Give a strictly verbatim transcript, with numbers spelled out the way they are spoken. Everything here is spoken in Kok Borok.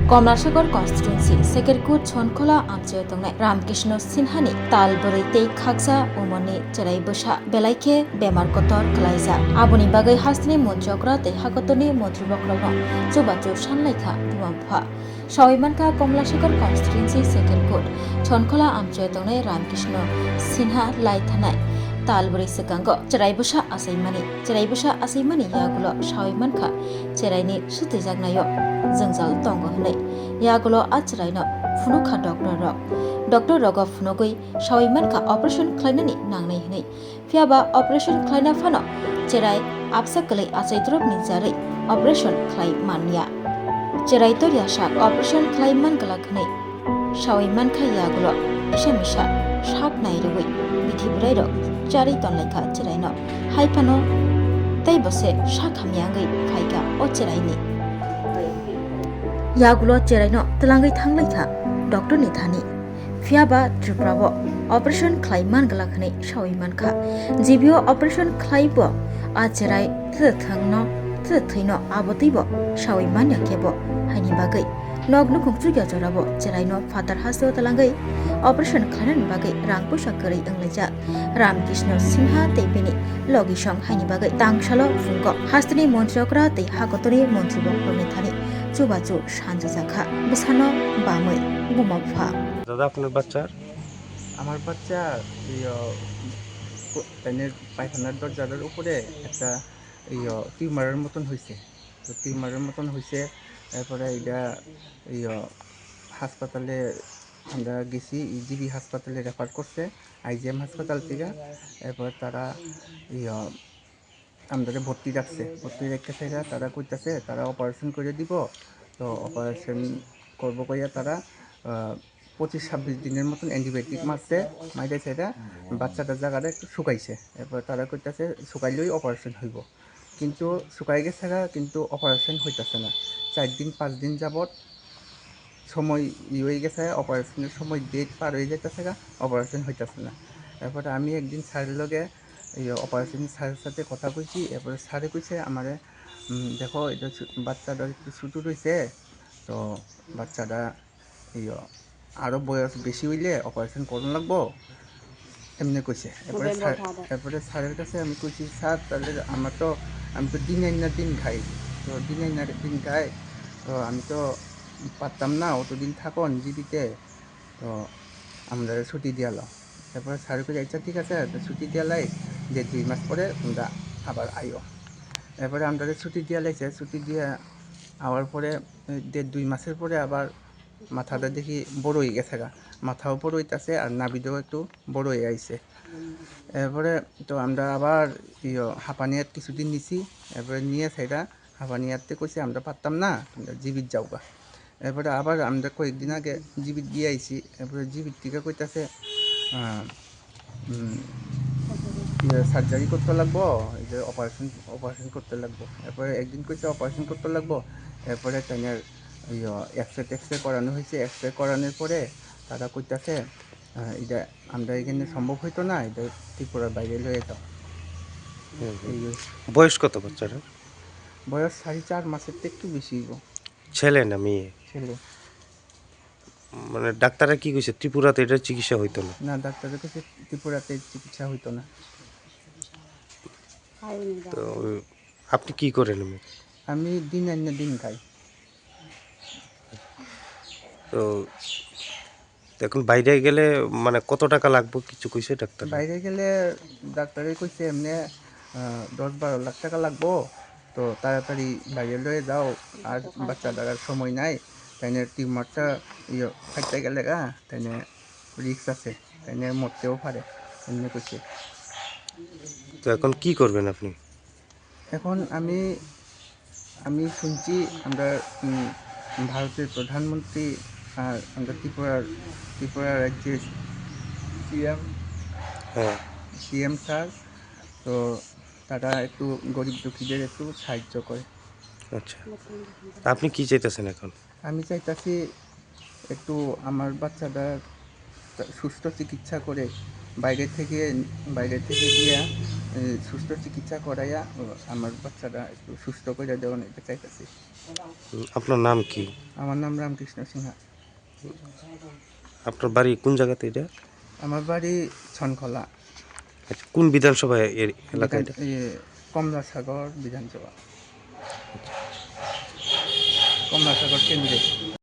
Komlashagar constituency Sekerkut Chonkhola amchaio tongnai Ramkrishna Sinhani tal bwrwi tei khaksa umorni cherai bwsa belai khe bemar kotor kwlaijak. Aboni bagwi hasteni montri okra tei hakotorni montri bokhorokno chubachu sanlaikha buma bupha. Sawi mankha Komlashagar constituency Sekerkut Chonkhola amchaio tongnai Ramkrishna Sinha lai thanai tal bwrwi swkango cherai bwsa achaimani. Cherai bwsa achaimani yagulo sawi mankha cheraini sutwijaknaio jwngjal tongo hwnwi. Yagulo a cheraino phunukha doctor rok. Doctor rogo phunugwi sawi mankha operation khlainani nangnai hwnwi. Phiyaba operation khlaina phano cherai absa kwlwi achaidropni jarwi operation khlai manya. Cherai torya sak operation khlai man glak hwnwi sawi mankha yagulo kisa misa sak nai rwui bithi bwrairok charwi tonlaikha cheraino. Hai phano tei bo se sak hamya wngwi phaikha o cheraini. Yagulo cheraino twlangwi thanglaikha doctorni thani. Phiyaba Tripura o operation khlai man glak hwnwi sawi mankha. G B o operation khlai bo a cherai tei thwngno tei thwino abo twibo sawi manya khe bo haini bagwi. Nok nukhung chukya jorao cheraino phatar hasteo twlangwi operation khlainani bagwi rang puisa kwrwi wnglaijak. Ramkrishna Sinha tei bini logisong haini bagwi tangsalo phungo hasteni montri okra tei hakotorni montri bokhorokni thani chubachu sanjajakha bwsano bamwi buma bupha. দাদা, আপনার বাচ্চার? আমার বাচ্চা ইয়ো, কো-, মানে পায়খানার দরজার উপরে একটা ইয়ো টিউমারের মতন হয়েছে। তো টিউমারের মতন হয়েছে, এরপরে এটা ইয়ো হাসপাতালে আমরা গেছি, জি বি হাসপাতালে রেফার করছে আই জি এম হাসপাতাল থেকে। এরপর তারা ইয়ো আমরারে ভর্তি রাখছে। ভর্তি রেখে থেকে তারা কইতাছে তারা অপারেশন করে দিব। তো অপারেশন করবো কইয়া তারা, আহ, পঁচিশ ছাব্বিশ দিনের মতন অ্যান্টিবায়োটিক মারছে, মাইরে সেটা বাচ্চাটার জায়গাটা একটু শুকাইছে। এরপর তারা কইতাছে শুকাইলেই অপারেশন হইব, কিন্তু শুকাই গেছে গা, কিন্তু অপারেশন হইতাছে না। চার দিন পাঁচ দিন যাবত সময় ই হয়ে গেছে, অপারেশনের সময় ডেট পার হয়ে যাইতেছে গা, অপারেশন হইতাছে না। এরপরে আমি একদিন স্যারের লগে এই অপারেশন স্যারের সাথে কথা কইছি। এরপরে স্যারে কইছে আমারে, উম, "দেখো, এটা ছু-, বাচ্চাটা একটু ছোটো রয়েছে, তো বাচ্চাটা এই আরও বয়স বেশি হইলে অপারেশন করুন লাগবো", এমনি কইছে। এরপরে স্যার, এরপরে স্যারের কাছে আমি কইছি, "স্যার, তাহলে আমার তো, আমি তো দিন আইন না দিন খাই, তো দিন আইন না দিন খাই, তো আমি তো পারতাম না অতদিন থাকন জি বিতে, তো আমরা ছুটি দিয়ালো।" এরপরে স্যারে কইছে, "আচ্ছা, ঠিক আছে, তো ছুটি দিয়ালাই, দেড় দুই মাস পরে তোমরা আবার আইও।" এরপরে আমরা ছুটি দিয়ালাইছে, ছুটি দিয়ে আওয়ার পরে, এ, দেড় দুই মাসের পরে আবার মাথাটা দেখি বড় হয়ে গেছে গা, মাথাও বড় হইতাছে আর নাভিটাও একটু বড় হয়ে আইছে। এরপরে তো আমরা আবার ইয়ো হাঁপানিয়াত কিছুদিন নিছি, এরপরে নিয়ে সেটা হাঁপানিয়াতে কইছে, "আমরা পারতাম না, তোমরা জি বিত যাওগা।" এরপরে আবার আমরা কয়েকদিন আগে জি বিত গিয়ে আইছি, এরপরে জি বিত থেকে কইতাছে, আহ, উম, ইয়ে, সার্জারি করতে লাগবো, এই যে অপারেশন, অপারেশন করতে লাগবো। এরপরে একদিন কইছে অপারেশন করতে লাগবো, এরপরে তাইনের, ইয়ে, এক্সরে টেক্সরে করানো হয়েছে। এক্সরে করানোর পরে তারা কইতাছে, আহ, এটা আমরা এখানে সম্ভব হইতো না, এটা ত্রিপুরার বাইরে লয়ে যাও। হুম, হুম। এই হইছে। বয়স কত বাচ্চাটার? বয়স সাড়ে চার মাসের তো একটু বেশি হইব। ছেলে না মেয়ে? ছেলে। মানে ডাক্তাররা কি কইছে, ত্রিপুরাতে এটা চিকিৎসা হইতো না? না, ডাক্তারে কইছে ত্রিপুরাতে চিকিৎসা হইতো না। তো আপনি কি করেন এমনি? আমি দিন আইন না দিন খাই। তো, তো এখন বাইরে গেলে মানে কত টাকা লাগবে কিছু কইছে ডাক্তার? বাইরে গেলে ডাক্তারে কইছে এমনি, আহ, দশ বারো লাখ টাকা লাগবো। তো তাড়াতাড়ি বাইরে লয়ে যাও, আর বাচ্চা দাঁড়ার সময় নাই। তাইনের টিউমারটা ইয়ে ফাইটতে গেলে গা, তাইনে রিস্ক আছে, তাইনে মরতেও পারে, এমনি কইছে। তো এখন কি করবেন আপনি? এখন আমি, আমি শুনছি আমরা, উম, ভারতের প্রধানমন্ত্রী আর আমরা ত্রিপুরার, ত্রিপুরা রাজ্যের সি এম, হ্যাঁ। সি এম স্যার, তো তারা একটু গরিব দুঃখীদের একটু সাহায্য করে। আচ্ছা। তা আপনি কি চাইতেছেন এখন? আমি চাইতাছি একটু আমার বাচ্চাটা সুস্থ চিকিৎসা করে বাইরে থেকে, বাইরে থেকে গিয়া এই সুস্থ চিকিৎসা করাইয়া, ও, আমার বাচ্চাটা একটু সুস্থ করে দেওয়ার একটা চাইতেছি। হুম, আপনার নাম কি? আমার নাম রামকৃষ্ণ সিংহ। আপনার বাড়ি কোন জায়গাতে এটা? আমার বাড়ি ছনখলা। আচ্ছা, কোন বিধানসভা এর এলাকা বিধান-, এটা? এ, কমলাসাগর বিধানসভা। কমলাসাগর কেন্দ্রে।